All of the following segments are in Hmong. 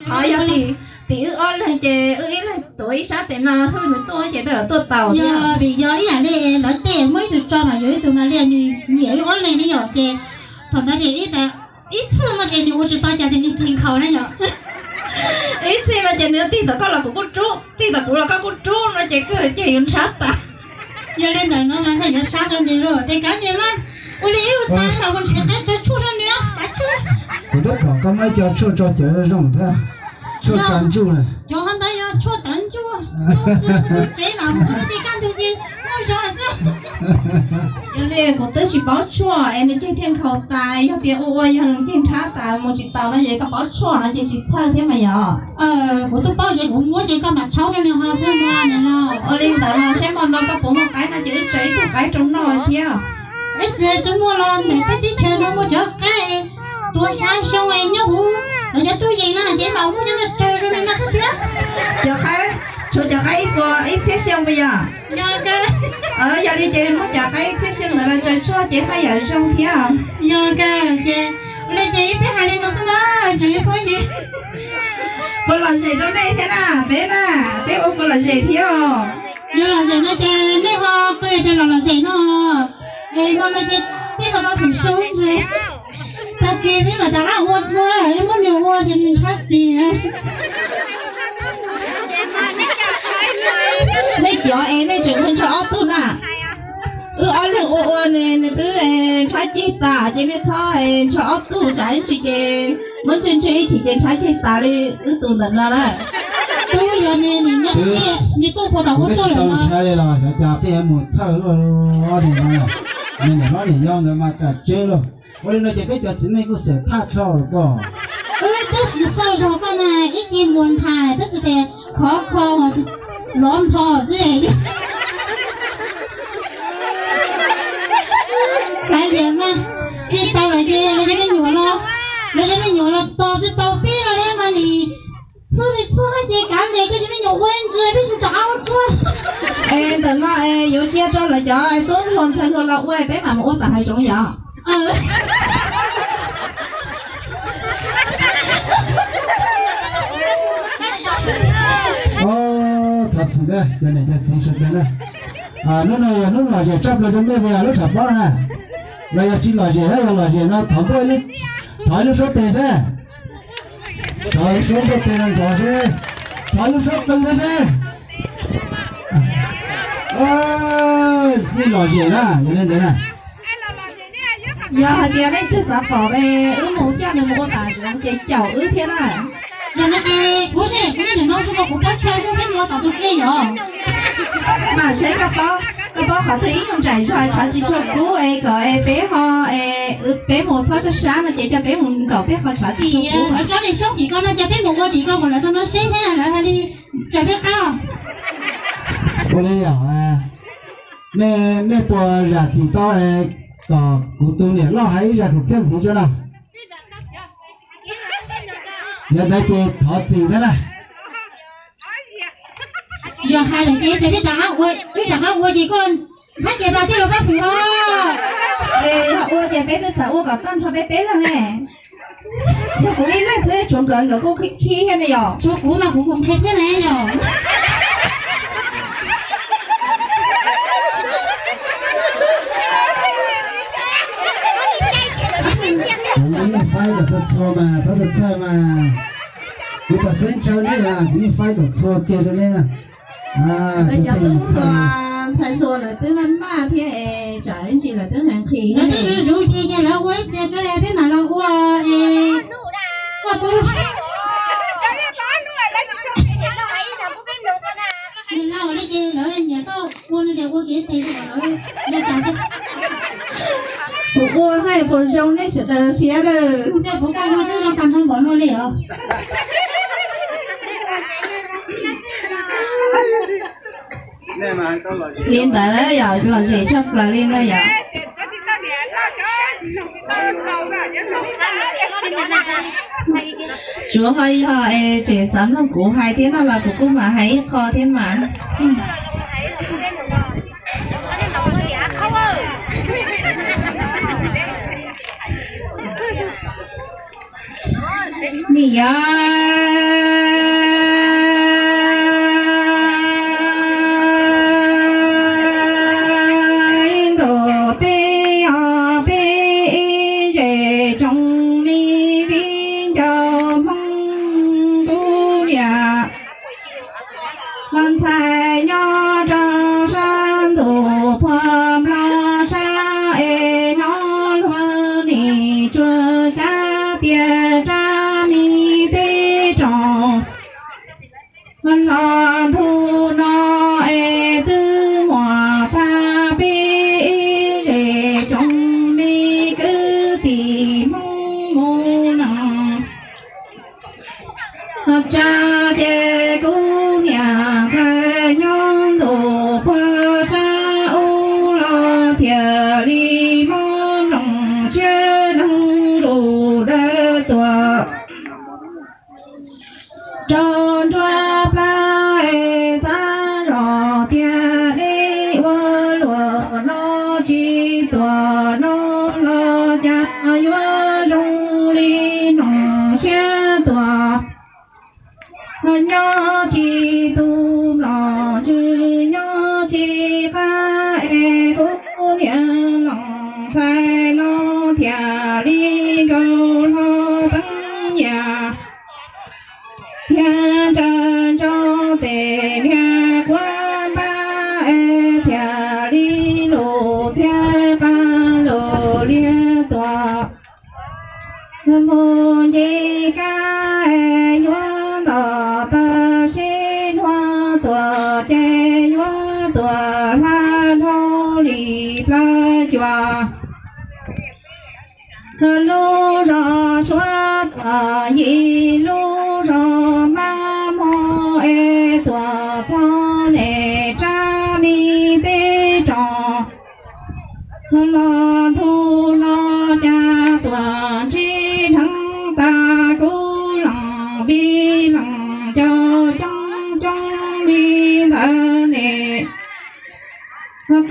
Qhov yog tim, tim wb ob leeg ces wb ib leeg tuav ib sab tes no, hwj nws tuaj ces tej zaum tuaj tau. Yog vim yog ib yam li lawv tej muaj ib tug tso mas yog ib tug mas li nws nyiam wb ob leeg ne yom, ces thaum ntawd ces ib txhij no ces nws ua tsis tau cas ces nws tig nkhaus na yom. Ib txhij no ces nws tig tom koj los kuv kuj rub, tig tom kuv los koj kuj rub no ces kawg ces yus nrhab tas. Yog li ntawd no mas ntshai yuav sab rau nws lawm ces kav nws mas ua li ib ua tas los mus nrhiav qab tso tshuaj rau nws kav tshuaj. Kuv twb pom koj muab ib co tshuaj tso cawv zoo zoo thiab, tshuaj tsav ntsuj na. Cov ho ntawd yog tshuaj tsav ntsuj, tsev mas mus ua tij kaj ntug ces muaj zog xwb. Yog li kuv twb tsis paub tshuaj es nws ceg thiaj nkhaus tas, yog tias ua ua yog nws ceg nrhab tas mus tsis tau no ces koj paub tshuaj no ces tsis txhawj thiab mas yog. Kuv twb paub ces kuv muab ces koj mam tshau rau nws ho xwb no. Ua li ntawd los saib hmo no koj puas muaj qaib no ces wb tso ib tug qaib rau noj thiab. Ib txwm tsis muaj los ntawm peb teb chaws no muaj cov qaib tuav xya xyoo nyob huv lawv cov tub yees na ces mam muab cov ntawd tsaws rau nws noj xwb thiab. Cov qaib, tshuav cov qaib ib puas ib txhiab xyoo puas yog? Yog li ces muab cov qaib ib txhiab xyoo ntawd los tsaws tshuaj ces haj yam zoo thiab. Yog kawg ces, ua li ces ib pliag hais li no xwb na, tsoom phooj ywg. Puas lom zem rau nej thiab na, peb na, peb ua puas lom zem thiab os? Yog lom zem no ces nej ho qw tias los lom zem no, es hmo no ces peb los rau thaum xyoo ntsis, tag kis peb mam rov qab ua dua, muab nws ua ces nws ntshaib txiv. Nej cov es nej tseem ntshaw ob tug na. Wb ob leeg ua ua nws, nws twb ntshaib ceg tas ces nej txhob ntshaw ob tug, tsam ib ntsis ces muab ntshaw ntshaw ib chim ces ntshaib ceg tas li wb tus ntawm no na. Twb yog nws, nws nyob, nws tuaj puas tau ua tuaj lawm no. Ntshaib li los xyov cas peb yuav mus txhawj luaj, ob niag no, nws niam hlob niam yau nkawd mas kam tseb lauj. Ua li no ces peb cov txiv neej kuj xyawm thaj dhau lawm koj. Wb twb tsis xauj zog koj na, ib ce muag nthav twb tsis tias khov kho lov ntho xwb. Xav liam mas tsis tau lawm ces lawv cov me nyuam no, lawv cov me nyuam los tos tsis tau peb los ne mas nim txhub li txhub ces kav liam coj cov me nyuam ua ntsis peb tsis rov qab ua dua. Es ntawm no es yuav cia rau lawv cov tub hluas ntxhais hluas los ua, peb mam mus ua tom hav zoov yom. Thov txim na cov niam cov txiv sawv daws na. Hnub no yog hnub lom zem tshaj plaws rau nej puas yog lub tshav pob na? Los yog tsis lom zem na, yog lom zem no thov npuaj, thov ib lub suab tes seb. Thov ib lub suab npuaj tes no nrov seb. Thov ib lub suab qw no seb. Nej lom zem na, yog li ntawd na. Yog hais tias leej twg xav pom wb mus coj nws mus ua tom zoov ces caum wb thiab na. Yog no es kuv seb kuv nyob ntawm no zoo li kuv paub chaw zoo peb mus ua tom tus dej yom. Mas saib koj paub, koj paub qhov twg ib nyuag nraim zog tshav tsis tshua kub es kom es peb ho, peb mus txhob sab sab no ces coj peb mus nkaum peb qhov tshav tsis tshua kub. Lawv tsob li soob tim ko no ces peb mus ua tim ko kom lawv tau nrog seb thiab lawv hais li raws peb qab. Ua li yom, nej, nej puas zam txim tau kom kuv tus niam loj hais ib zaj kwv txhiaj ntxiv tso na? Yog ntawd ces thov txim thiab na. Yog hais lawm ces peb rov qab ua, wb rov qab ua ces koj nrhab kiag tag thiaj los pab fwm os. Es yog ua ces peb twb xav ua kom tag nrho peb peb leeg ne. Yog kuv ib leeg xwb, tshuav nkawd, nkawd kuj khib thiab ne yom. Tshuav kuv mas kuv kuj qhia thiab ne yom. Kuv yeej faib kom txhua txhua mas, txhob txhawj txhawj mas. Kuv pom xeeb ntshaw nej na, kuv yeej faib kom txhua kiag rau nej na. Cov tub hluas ntxhais hluas lawv twb maj maj thiab es tsam ib ntsis lawv twb hais nqhis. Lawv twb zuj zus ces lawv ua ib pliag tso peb mam los ua es koj tub. Nws laus li ces lawv nyiam koj ua nws tias ua kev tes li lawv zoo cas xwb. Kuv ua hais puas zoo nej sawv daws siab lawm. Coj kuv koj ua xwb zoo tag nrho npaum no li os. Li ntawd yog lom zem tshaj plaws li no yom. Tsuav ho yog es tseem xav mloog kuv hais thiab no los kuv kuj mam hais ib qho thiab mas. Nim yog Ntxhais nyob rau sab ntuj puag nplo sab es nyob luag nim tsuas cab tias rab me teb rog los ntu no es twb muaj tag peb zej tsoom me kwv tij Hmoob mus no. Tsa ces kuv niam ntxhais nyob ntuj puag sab ub los thiaj li mob nplooj siab dheev lus dawb tuaj rau nruab plab es xav zog tiag deb ua luaj no tsis tuaj no los cas yuav zoo li nplooj siab tuaj. Nyob tsis tu mlom ntsws nyob tsis qab es kuv niam los ntxhais no thiaj li nkaus hlo teeb yam txhiaj ntsawg nrau tes niag quav npab es thiaj li lus txhiaj qab lus liag tuaj. Mus nce kab es yuav nto taw sib hlua tuaj ces yuav tuaj hla dhau li plaub cuaj lub zos Suav tuaj yim lub zos Mab Mog es tuaj txog nim rab me teb rog los ntu no cas tuaj ntsib dheev tas kuv leej vij leej ncaus coob coob li ntawd ne.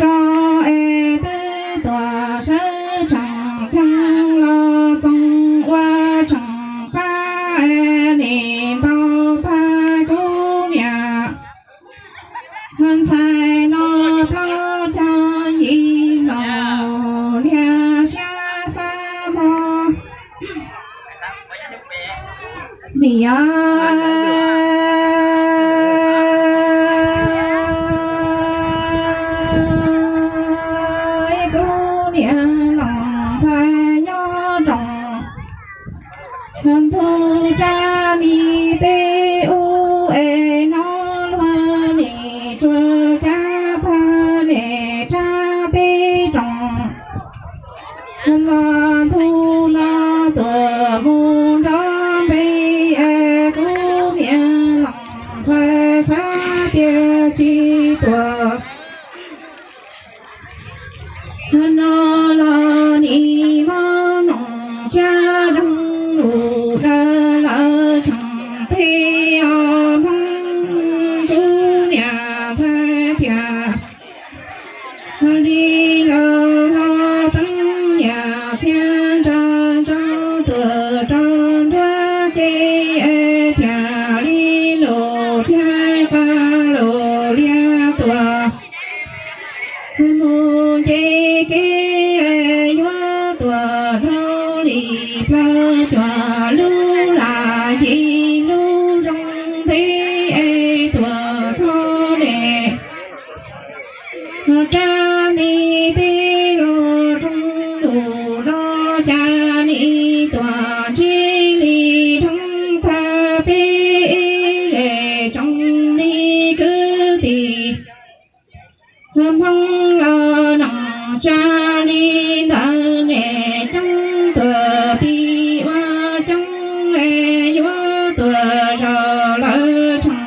Koj es twb tuaj sawv tsees ceeb los txoos ua tsees qab es nim ntaus tag kuv niam ntxhais no plaub caug yim los niag siab fab mog. Vim yog kuv niam los ntxhais nyob rau ntug rab me teb ub es no luag nim tsuas cab tag nim rab teb rog los ntu no tuaj mus nrov npe es kuv niam los ntxhais xav tias tsis tuaj no los nim mob nplooj siab dheev lus dawb lawv tseem peb ob Hmoob kuv niam ntxhais thiaj li laus hlo teeb yam txhiaj ntsawg nrau tuaj rau nruab ces es thiaj li lus txhiaj qab lus liag tuaj. Mus nce kev yuav tuaj dhau li plaub cuaj lub lam yim lub zoo ntev es tuaj txog nim rab me teb los roog ntuj los cas nim tuaj ntsib li dheev tag peb zej tsoom li kwv tij Hmoob los noog tsa li ntawd ne, coob tuaj tim ua coob es yuav tuaj zaum lawv tseem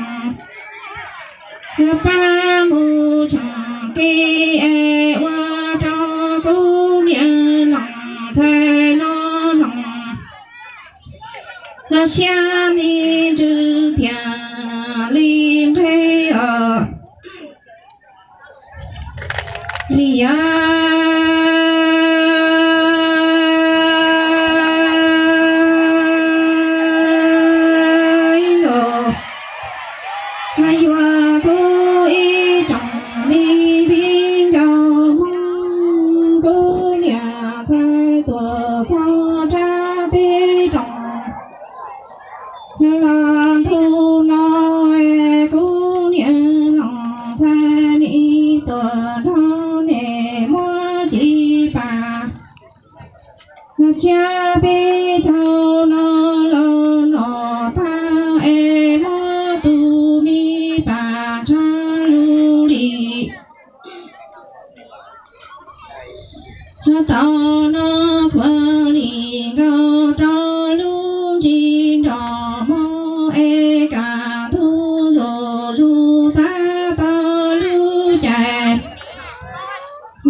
pab mus tseem kev es ua rau kuv niam los ntxhais no noog siab me ntsws thiaj li nqhis os. Li yog ib los mas yuav kuv ib tsoom me viv ncaus Hmoob, kuv niam ntxhais tuaj txog rab teb rog los ntu no es kuv niam Kam ntug zuj zus tag tau lub caij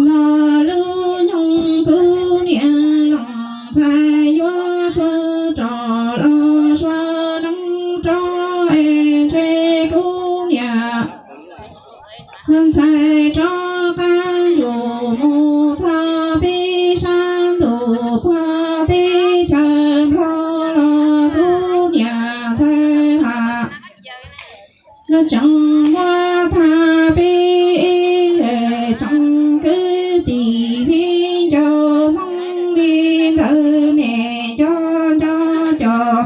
los lub nyoog kuv niam lees ntxhais yuav suav rog los suav neeb rov es ntshe kuv niam ntxhais rov qab ntsuj mus txog peb sab ntuj puag teb chaws Nplog los kuv niam ntxhais has tseem muab tag peb ib tsoom kwv tij viv ncaus Hmoob li ntawd niam nco nco cov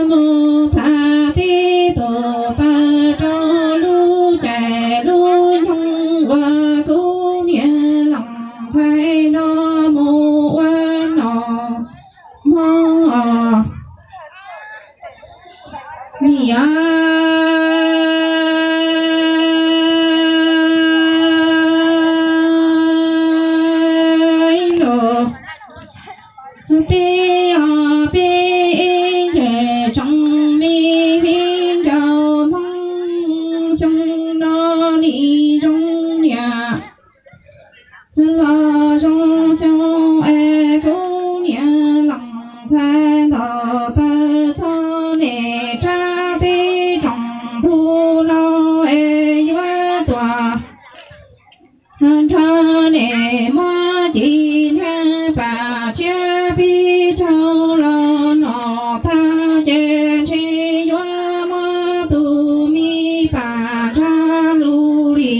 mus tag tib tug taw rau lub caij lub nyoog uas kuv niam lees ntxhais no mus ua nom mog. Nim los peb os peb ib tsoom me viv ncaus Hmoob, xyoo no nim zoo niam los zoo xyoo es kuv niam lees ntxhais ntaus taw txog niam rab teb tsoom ntug no es yuav tuaj nrog niam muab ci niag pam tsiab pib caug los nom tag ces ntshe yuav muab tus me pam ntsa lus li.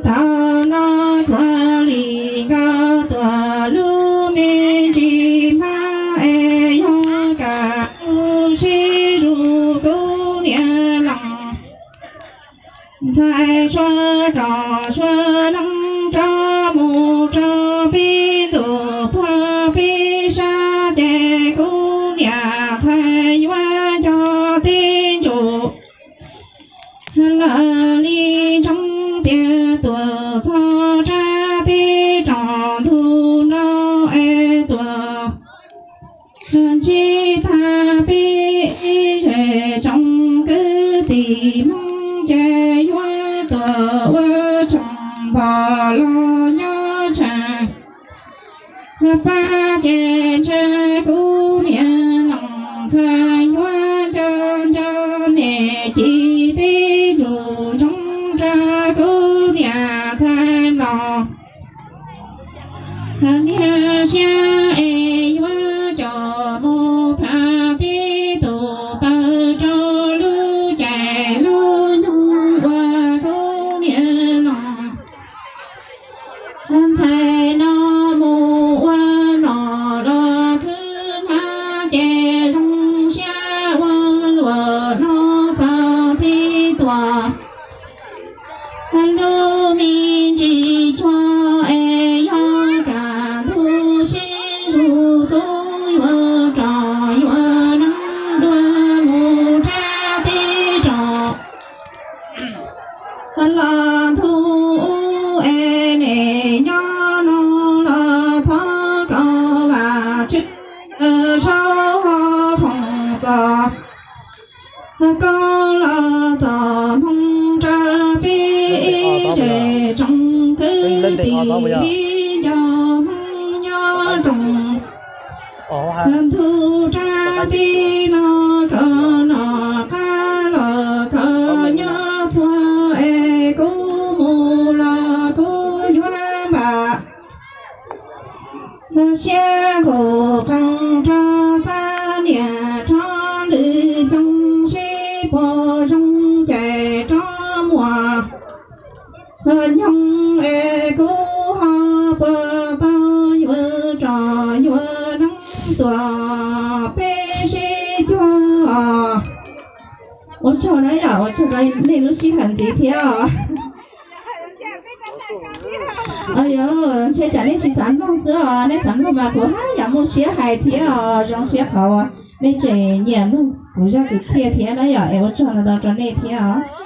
Thaum no tuag li nkawd tuag lub me ntsis hmab es yog kam lub sib zuj kuv niam lees ntxhais suav rog suav neeb rov mus rau peb ntuj puag peb sab ces kuv niam ntxhais yuav nco tib ntsum lawm li ntsoov tias tuaj txog rab teb tsoom ntug no es tuaj ntsib tag peb ib tsoom kwv tij Hmoob ces yuav tuaj ua tsoom pog los nyob tseem pab ces ntshe kuv niam lees ntxhais yuav nco nco niam ci tib ntsum ntsoov rau kuv niam ntxhais mloog niag siab es yuav coj mus tham tib tug taw rau lub caij lub nyoog uas kuv niam lees ntxhais no mus ua nom los khwv hnab ces zoo siab ua luaj no xaus txij tuaj lub me ntsis tsuag es yog kam ntug sib zuj zus kuv yuav rov yuav neeb dua mus rab teb tsoom los ntug ub es nim nyob no los thov kom Vajtswv saub ho foom txoj koob los txoj hmoo rau peb ib tsoom kwv tij viv ncaus Hmoob nyob rau ntug rab teb no kom noj qab los kom nyob txhua es kuv mus los kuv yuav npam siab nqus qees rau xab niam rov lwm xyoo seb puas zoo ces rov muaj nyoog es kuv ho puas tau yuav rov yuav neeb tuaj peb sib cuag. Ua tsaug na yom, ua tsaug rau nej lub sij hawm ntxiv thiab os. Yog ntshe tsam nej tsis xav mloog xwb os, nej xav mloog mas kuv haj yam muaj siab hais thiab os, zoo siab qhov nej tseem nyiam mloog kuv zaj kwv txhiaj thiab na yom, es ua tsaug ntau ntau rau nej thiab os.